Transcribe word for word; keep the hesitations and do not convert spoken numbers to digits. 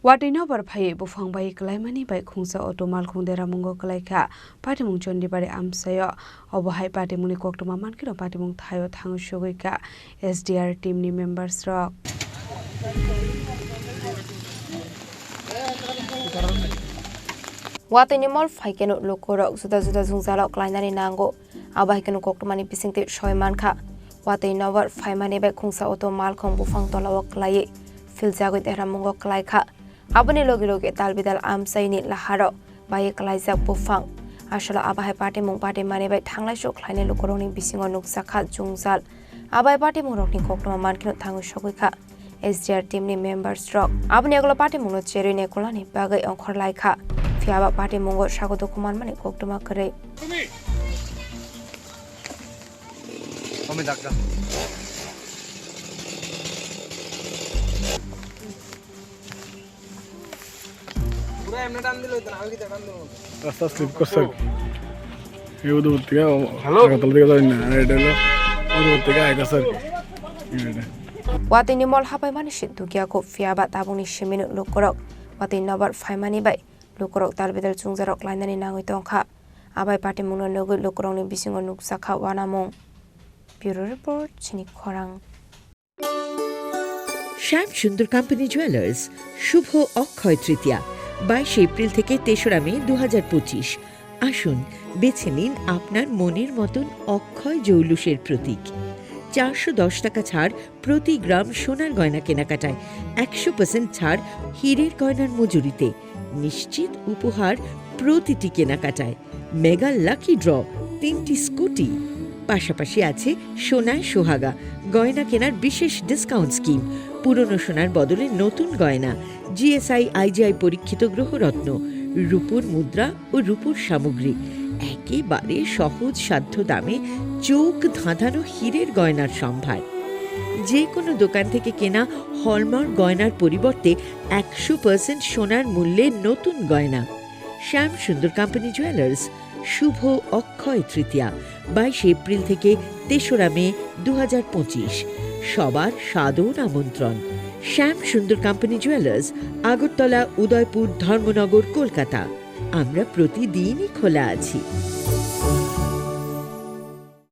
Watwi nobar phaiwi buphang bai kwlaimani bai khungsa auto malkhung deramungo kwlaikha patimung Chondibari amchaio. Obo hai patimungni koktwma mankhe no patimung thaio thangwi sogwi kha S D R team ni members rok. Watwi ni mol phaikhe no lukurok juda juda jwngjalo kwlainani nango. Abo hai kheno koktwmani bisingtwi soi mankha. Watwi nobar phaimani bai khungsa auto malkhung buphang tolao kwlaiwi philjagwi deramungo kwlaikha. Aboni logi logi tal bidal amchaini laharo bai kwlaijak buphang. Aswkno abo hai patimung patimani bai thanglai sok khlainai lukurokni bisingo nukjakha jwngjal. Abo hai patimungrokni koktwma mankheno thangwi sogwi kha S D R team ni members rok. Aboni yagulo patimungno cherwi nekulani bagwi ongkhor lai kha. Phiya ba patimungo sago dukhu manmani koktwma kwrwi. Kami dakda. Rasta slip kor sir. Hello. Agartala dike jai na, ai dalo. Uru dike ai sir. Watwi ni mol hapai mani si dukya kho, phiya ba tabuk ni simi no lukurok watwi nobar phaimani bai lukurok tal bidal chwngjarok lainani nangwi tongkha. Abai patimungno nugwi lukurokni bisingo nukjakha wanamung. Bureau report, chini khorang. শ্যাম সুন্দর company jewellers, শুভ অক্ষয় তৃতীয়া, বাইশে এপ্রিল থেকে তেসরা মে দু হাজার পঁচিশ। আসুন, বেছে নিন আপনার মনের মতন অক্ষয় জৌলুসের প্রতীক। চারশো দশ টাকা ছাড় প্রতি গ্রাম সোনার গয়না কেনাকাটায়, একশো পার্সেন্ট ছাড় হীরের গয়নার মজুরিতে, নিশ্চিত উপহার প্রতিটি কেনাকাটায়। মেগা লাকি ড্র, তিনটি স্কুটি, পাশাপাশি আছে সোনায় সোহাগা, গয়না কেনার বিশেষ ডিসকাউন্ট স্কিম, পুরনো সোনার বদলে নতুন গয়না, জিএসআই আইজিআই পরীক্ষিত গ্রহরত্ন, রূপোর মুদ্রা ও রূপোর সামগ্রী, একেবারে সহজ সাধ্য দামে চোখ ধাঁধানো হীরের গয়নার সম্ভার। যে কোনো দোকান থেকে কেনা হলমার্ক গয়নার পরিবর্তে একশো পার্সেন্ট সোনার মূল্যে নতুন গয়না। শ্যাম সুন্দর কোম্পানি জুয়েলার্স, শুভ অক্ষয় তৃতীয়া, বাইশে এপ্রিল থেকে তেসরা মে দু হাজার পঁচিশ। সবার সাদর আমন্ত্রণ। শ্যাম সুন্দর কোম্পানি জুয়েলার্স, আগরতলা, উদয়পুর, ধর্মনগর, কলকাতা। আমরা প্রতিদিনই খোলা আছি।